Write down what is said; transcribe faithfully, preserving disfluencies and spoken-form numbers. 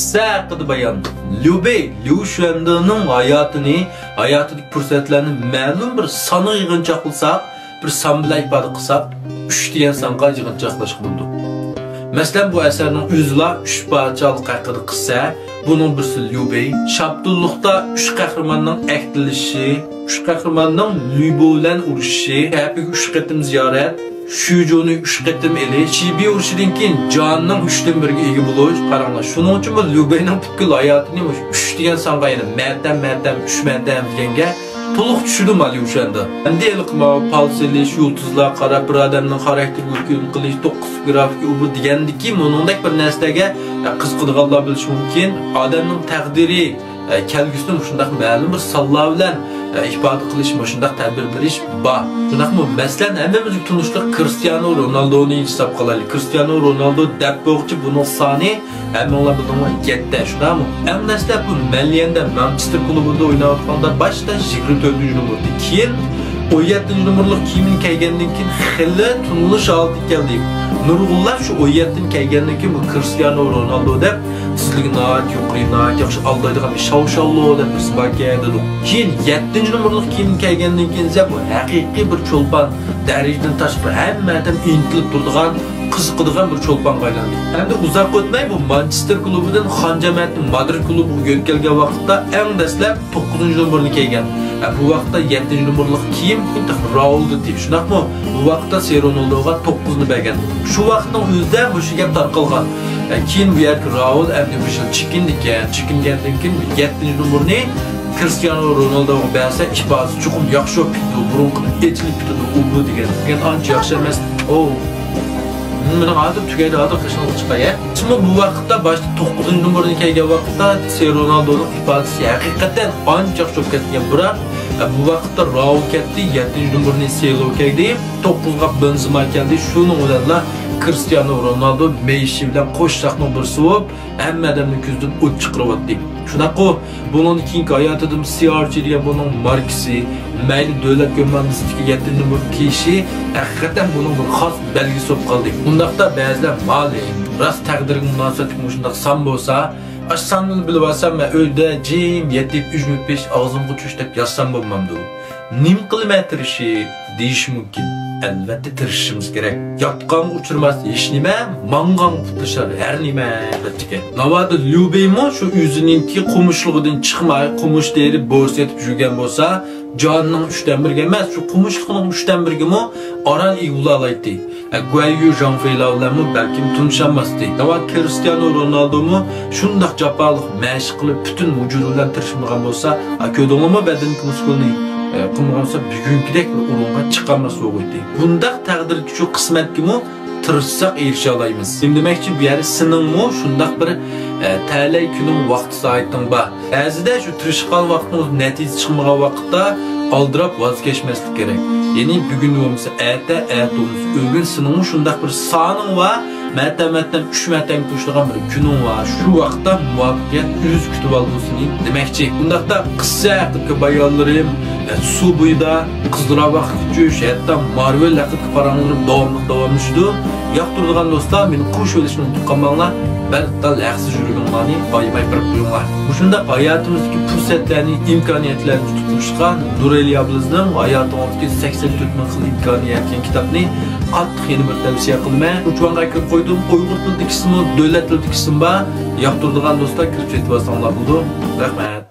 قىسسە ھەققىدە بايان. ليۇ بېي، ليۇ شۈەندېنىڭ ھاياتىنى، ھاياتىدىكى پۇرسەتلەرنى مەلۇم بىر سانغا يىغىنچاقلىساق، بىر سان بىلەن ئىپادە قىلساق، ئۈچ دېگەن سانغا يىغىنچاقلاشقا بولىدۇ. مەسىلەن، بۇ ئەسەرنىڭ ئۆزىلا ئۈچ پادىشاھلىق ھەققىدە قىسسە، بۇنىڭ بىرسى ليۇ بېي، شاپتۇللۇقتا ئۈچ قەھرىماننىڭ ئەھدىلىشىشى، ئۈچ قەھرىماننىڭ لۈبو بىلەن ئۇرۇشۇشى، كەپىگە ئۈچ قېتىم زىيارەت، شۈجۇنى ئۈچ قېتىم ئېلىش، شىبى ئۇرۇشىدىن كېيىن جاننىڭ ئۈچتىن بىرىگە ئىگە بولۇش. قاراڭلار، شۇنىڭ ئۈچۈن بۇ ليۇ بېينىڭ پۈتكۈل ھاياتىنى مۇشۇ ئۈچ دېگەن سانغا، يەنى مەتەم، مەتەم، ئۈچ مەتەم دېگەنگە تولۇق چۈشىدۇ ما ليۇ شۈەندې. ئەمدى ھېلىقى ماۋۇ پال سېلىش، يۇلتۇزلار قاراپ، بىر ئادەمنىڭ خاراكتېرىگە ھۆكۈم قىلىش، توققۇز گرافىكى ئۇ بۇ دېگەندىكى، مۇنىڭدەك بىر نەرسىلەرگە، ئە، قىزىقىدىغانلار بىلىشى مۇمكىن. ئادەمنىڭ تەقدىرى، ئە، كەلگۈسىنى مۇشۇنداق مەلۇم بىر سانلار بىلەن، ئە، ئىپادە قىلىش، مۇشۇنداق تەبىر بېرىش بار. شۇنداقمۇ؟ مەسىلەن، ھەممىمىزگە تونۇشلۇق كرىستىيانو رونالدونى ھېساب قىلايلى. كرىستىيانو رونالدو دەپ بولغۇچە بۇنىڭ سانى ھەممىڭلار بىلىدىغۇ يەتتە، شۇنداقمۇ؟ ئەڭ دەسلەپ بۇ مەليەندە مانچېستېر كۇلۇبىدا ئويناۋاتقاندا باشتا يىگىرمە تۆتىنچى نومۇردا، كېيىن ئون يەتتىنچى نومۇرلۇق كىيىمىنى كىيگەندىن كېيىن خېلى تونۇلۇش ھالىتىگە كەلدى. نۇرغۇنلار شۇ ئون يەتتىنى كىيگەندىن كېيىن بۇ كرىستىيانو رونالدو دەپ، تېزلىكى ناھايىتى يۇقىرى، ناھايىتى ياخشى ئالدايدىغان بىر شاۋشاۋلو دەپ بىرسى باركەن دېدۇق. كېيىن يەتتىنچى نومۇرلۇق كىيىمنى كىيگەندىن كېيىن ئىسە بۇ ھەقىقىي بىر چولپان، دەرىجىدىن تاشقىرى ھەممە ئادەم ئىنتىلىپ تۇرىدىغان، قىزىقىدىغان بىر چولپانغا ئايلاندى. ئەمدى ئۇزاق ئۆتمەي بۇ مانچېستېر كۇلۇبىدىن خان جەمەتى مادرىد كۇلۇبىغا يۆتكەلگەن ۋاقىتتا ئەڭ دەسلەپ توققۇزىنچى نومۇرنى كىيگەن. ھە، بۇ ۋاقىتتا يەتتىنچى نومۇرلۇق كىيىم راۋۇلدا، شۇنداقمۇ؟ بۇ ۋاقىتتا سېرونالدو توققۇزنى بەرگەن. شۇ ۋاقىتنىڭ ئۆزىدە مۇشۇ گەپ تارقالغان. ھە، كېيىن بۇ يەردىكى راۋۇل ئەمدى بۇ يىل چېكىندىكەن، چېكىنگەندىن كېيىن يەتتىنچى نومۇرنى كرىستىيانو رونالدوغا بەرسە، ئىپادىسى چوقۇم ياخشى بولۇپ كېتىدۇ، بۇرۇنقىدىن ئېچىلىپ كېتىدۇ، ئۇ بۇ دېگەن. دېگەن ئانچە ياخشى ئەمەس. ئوۋ. مېنىڭ ھازىر تۈگەيدۇ، ھازىر قېشىڭىزغا چىقاي، ھە؟ شۇمۇ بۇ ۋاقىتتا باشتا توققۇزىنچى نومۇرنى كىيگەن ۋاقىتتا سېرونالدونىڭ ئىپادىسى ھەقىقەتەن ئانچە ياخشى بولۇپ كەتكەن. بىراق، بۇ ۋاقىتتا راۋۇل كەتتى، يەتتىنچى نومۇرنى سېلو كىيدى، توققۇزغا بېنزېما كەلدى. شۇنىڭ بىلەنلا كرىستىيانو رونالدو مېيسى بىلەن قوشچاقنىڭ بىرسى بولۇپ، ھەممە ئادەمنىڭ كۆزىدىن ئوت چىقىرىۋەتتى. شۇنداققۇ، بۇنىڭدىن كېيىنكى ھاياتىدىمۇ سى ئار جى دېگەن بۇنىڭ ماركىسى، مەيلى دۆلەت كوماندىسىدىكى يەتتىنچى نومۇر كىيىشى ھەقىقەتەن بۇنىڭ بىر خاس بەلگىسى بولۇپ قالدى. ئۇنداقتا بەزىلەر مالى، راست تەقدىرگە مۇناسىۋەتلىك مۇشۇنداق سان بولسا، ئاشۇ ساننى بىلىۋالسام، مەن ئۆيدە جىم يېتىپ، ئۈجمە پىش، ئاغزىمغا چۈش دەپ ياتسام بولمامدۇ؟ نېمە قىلىمەن تىرىشىپ؟ دېيىشى مۇمكىن. ئەلۋەتتە، تىرىشىشىمىز كېرەك. ياتقانغا ئۇچرىماس ھېچ نېمە، ماڭغانغا پۇتلىشار ھەر نېمە، دەپتىكەن. ناۋادا ليۇ بېيمۇ شۇ ئۆزىنىڭكى قومۇشلۇقىدىن چىقماي، قومۇش تېرىپ، بورس سېتىپ يۈرگەن بولسا، جانىنىڭ ئۈچتىن بىرىگە ئەمەس، شۇ قومۇشلۇقىنىڭ ئۈچتىن بىرىگىمۇ ئاران ئىگە بولالايتتى. ئە، گۇەنيۈ، ژاڭ فېيلاۋ بىلەنمۇ بەلكىم تونۇشالماستى. ناۋادا كرىستىيانو رونالدومۇ شۇنداق جاپالىق مەشىق قىلىپ، پۈتۈن ۋۇجۇدى بىلەن تىرىشمىغان بولسا، ئا، كۆردۈڭلارمۇ، بەدىنىدىكى مۇسكۇلنى، ئە، قىلمىغان بولسا، بۈگۈنكىدەك بىر ئورۇنغا چىقالماس بولغۇيتتى. بۇنداق تەقدىرگە شۇ قىسمەتكىمۇ تىرىشساق ئېرىشەلايمىز. نېمە دېمەكچى، بۇ يەردە سېنىڭمۇ شۇنداق بىر، ئە، تەلەي كۈنۈڭ، ۋاقتى سائىتىڭ بار. بەزىدە شۇ تىرىشقان ۋاقتىڭىز نەتىجە چىقمىغان ۋاقىتتا ئالدىراپ ۋاز كەچمەسلىك كېرەك. يەنى بۈگۈن بولمىسا ئەتە، ئەتە بولمىسا ئۆگۈن، سېنىڭمۇ شۇنداق بىر سانىڭ بار، مەتەم، مەتەم، ئۈچ مەتەمگە توشىدىغان بىر كۈنۈڭ بار. شۇ ۋاقىتتا مۇۋەپپەقىيەت ئۆزى كۈتۈۋالىدۇ سېنى دېمەكچى. بۇنداقتا قىسسە ھەققىدىكى بايانلىرىم، سۇ بويىدا قىزلار ۋاقىت كۈتۈش، ھەتتا مارۋېل ھەققىدىكى پاراڭلىرىم داۋاملىق داۋاملىشىدۇ. ياقتۇرىدىغان دوستلار، مېنى قوشۇۋېلىشنى ئۇنتۇپ قالماڭلار. بەلباغدا ھەقسىز يۈرىكىڭلارنى ئايىماي بېرىپ قويۇڭلار. مۇشۇنداق ھاياتىمىزدىكى پۇرسەتلەرنى، ئىمكانىيەتلەرنى تۇتۇپ تۇرۇشقا نۇرئېلى يابلىزنىڭ ھاياتىڭىزدىكى سەكسەن تۆت مىڭ خىل ئىمكانىيەت دېگەن كىتابنى قاتتىق يەنە بىر تەۋسىيە قىلىمەن. ئۇچۇرغا كىرىپ قويدۇم. ئۇيغۇر تىلىدىكىسىمۇ، دۆلەت تىلىدىكىسىمۇ بار. ياقتۇرىدىغان دوستلار كىرىپ سېتىۋالساڭلار بولىدۇ. رەھمەت.